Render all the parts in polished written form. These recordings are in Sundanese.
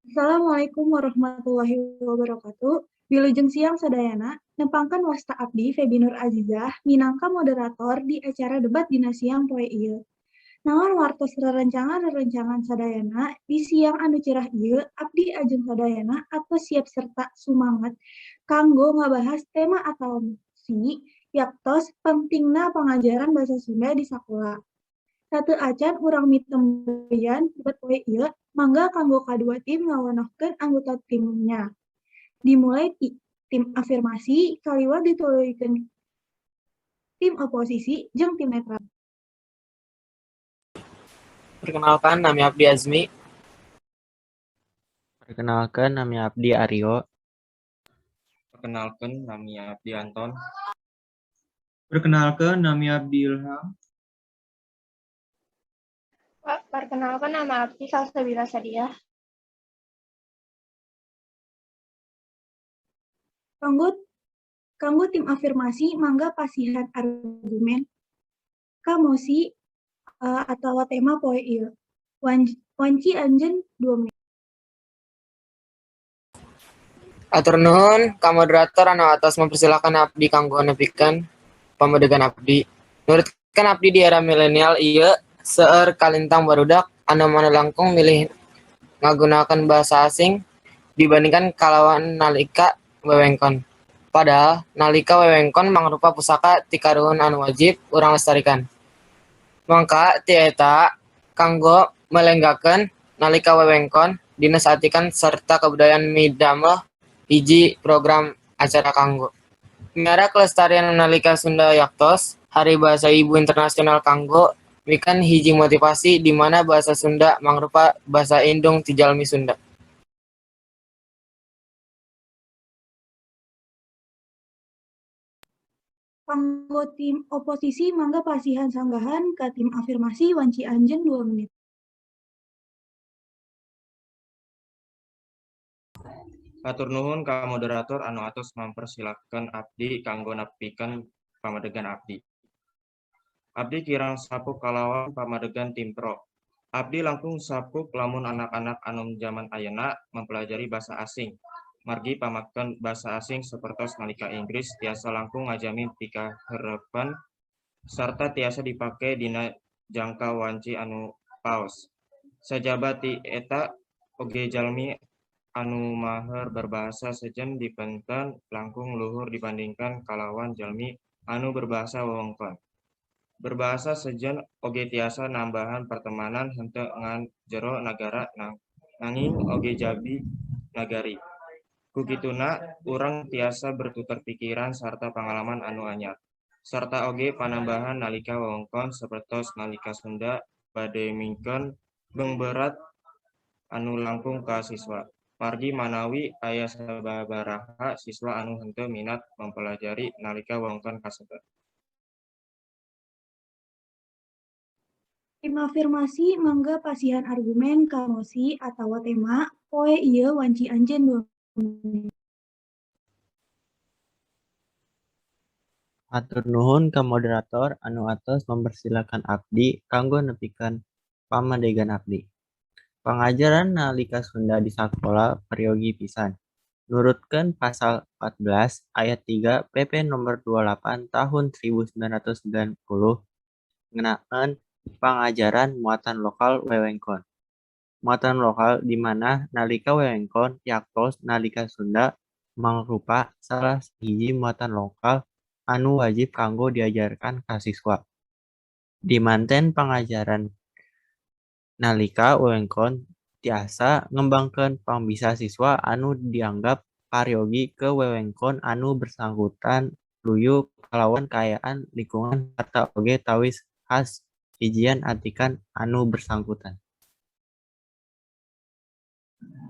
Assalamualaikum warahmatullahi wabarakatuh. Wilujeng siang sadayana, nepangkeun wasta abdi Febi Nur Azizah minangka moderator di acara debat dina siang poe ieu. Naon wartos rerencangan-rerencangan sadayana di siang anu cerah ieu, abdi ajeng sadayana atos siap serta sumanget kanggo ngabahas tema atawa mosi yaktos pentingna pangajaran basa Sunda di sakola. Sateu acan urang mitembeyan debat poe ieu, mangga kanggo kadua tim ngawanohkeun anggota timnya. Dimulai ti tim afirmasi kaliwat dituluykeun tim oposisi jeung tim netral. Perkenalkan, nami abdi Azmi. Perkenalkan, nami abdi Aryo. Perkenalkan, nami abdi Anton. Perkenalkan, nami abdi Ilham. Perkenalkan, nama abdi Salsabila Sadiah. Kanggo tim afirmasi, mangga pasihan argumen ka mosi atawa tema poe ieu. Wanci anjeun 2 menit. Hatur nuhun ka moderator anu atos mempersilahkan abdi kanggo nepikeun pamadegan abdi. Nurutkeun abdi, di era milenial ieu seueur kalintang barudak anu mana langkung milih ngagunakeun bahasa asing dibandingkan kalawan nalika wewengkon. Padahal nalika wewengkon mangrupa pusaka ti karuhun anu wajib urang lestarikan. Mangka ti eta, kanggo melenggakeun nalika wewengkon, Dinas Atikan sarta Kebudayaan midamel hiji program acara kanggo miara kelestarian nalika Sunda, yaktos Hari Bahasa Ibu Internasional, kanggo mikeun hiji motivasi di mana bahasa Sunda mangrupa basa indung ti jalmi Sunda. Kanggo tim oposisi, mangga pasihan sanggahan ka tim afirmasi, wanci anjeun 2 menit. Hatur nuhun ka moderator anu atos mampersilakeun abdi kanggo nepikeun pamadegan abdi. Abdi kirang sapuk kalawan pamadegan tim pro. Abdi langkung sapuk lamun anak-anak anu jaman ayeuna mempelajari basa asing. Margi pamaken basa asing sapertos nalika Inggris tiasa langkung ngajamin pikahareupeun sarta tiasa dipake dina jangka wanci anu paos. Sajaba ti eta oge, jalmi anu maher berbahasa sejen dipenten langkung luhur dibandingkan kalawan jalmi anu berbahasa wewengkon. Berbahasa sejen oge tiasa nambahan pertemanan henteu ngan jero nagara, nanging oge jabi nagari. Ku kituna urang tiasa bertukar pikiran sarta pangalaman anu anyar. Sarta oge panambahan nalika wewengkon, sapertos nalika Sunda bade mikeun beungberat anu langkung ka siswa. Margi manawi aya sababaraha siswa anu henteu minat mempelajari nalika wewengkon kasebat. Tim afirmasi, mangga pasihan argumen ka mosi atawa tema poe ieu, wanci anjeun 2 menit. Hatur nuhun ka moderator anu atos mempersilakan abdi kanggo nepikeun pamadegan abdi. Pangajaran nalika Sunda di sakola peryogi pisan. Nurutkeun pasal 14 ayat 3 PP nomor 28 tahun 1990 ngeunaan pangajaran muatan lokal wewengkon. Muatan lokal di mana nalika wewengkon, yaktos nalika Sunda, mangrupa salah sahiji muatan lokal anu wajib kanggo diajarkan ka siswa. Dimanten pangajaran nalika wewengkon tiasa ngembangkeun pangbisa siswa anu dianggap paryogi ke wewengkon anu bersangkutan, luyu kalawan kaayaan lingkungan sarta oge tawis khas hijian atikan anu bersangkutan.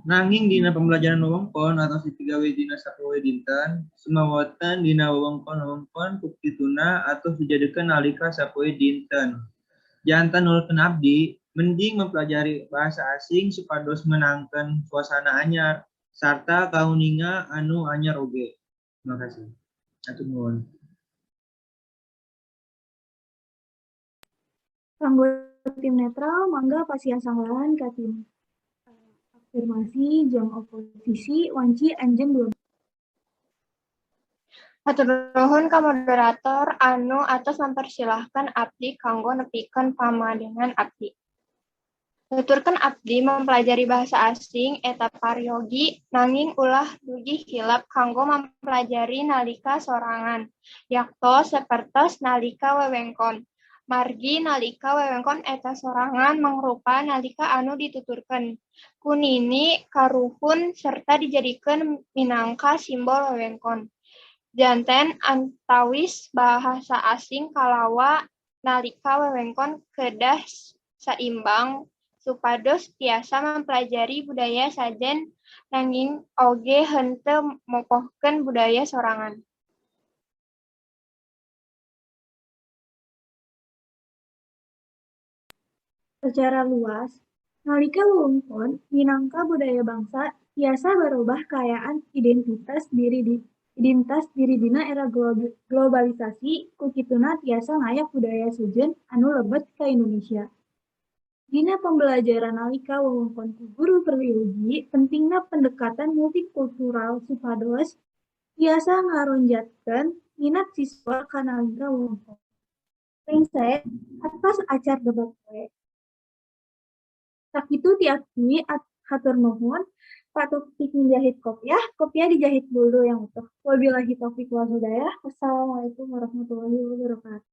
Nanging dina pembelajaran wewengkon atos dipigawe dina sapoe dinten, sumawetan dina wewengkon-wewengkon, ku kituna atos dijadikeun nalika sapoe dinten. Janten nurutkeun abdi, mending mempelajari bahasa asing supados meunangkeun suasana anyar sarta kauninga anu anyar oge. Terima kasih. Hatur nuhun. Kanggo tim netral, mangga pasihan sanggahan ka tim Afirmasi jeung oposisi wanci anjeun 2. Hatur nuhun ka moderator anu atos mempersilahkan abdi kanggo nepikeun pamadegan abdi. Nuturkeun abdi mempelajari bahasa asing eta paryogi, nanging ulah dugi hilap kanggo mempelajari nalika sorangan, yakto sapertos nalika wewengkon. Margi nalika wewengkon eta sorangan mangrupa nalika anu dituturkeun. Ku nini karuhun serta dijadikeun minangka simbol wewengkon. Janten antawis bahasa asing kalawa nalika wewengkon kedah saimbang supados tiasa mempelajari budaya sajen nanging oge henteu mopohkeun budaya sorangan. Secara luas, nalika wewengkon minangka budaya bangsa tiasa barobah kaayaan identitas diri dina era globalisasi, ku kituna tiasa ngayak budaya sejen anu lebet ka Indonesia. Dina pembelajaran nalika wewengkon ku guru peryogi pentingna pendekatan multikultural supados tiasa ngaronjatkeun minat siswa ka nalika wewengkon. Rengse atas acara debat poe. Sakitu ti abdi, hatur nuhun. Pak Taufik menjahit kopiah, kopiah dijahit dulu yang utuh. Wabillahi taufik wal hidayah. Wassalamualaikum warahmatullahi wabarakatuh.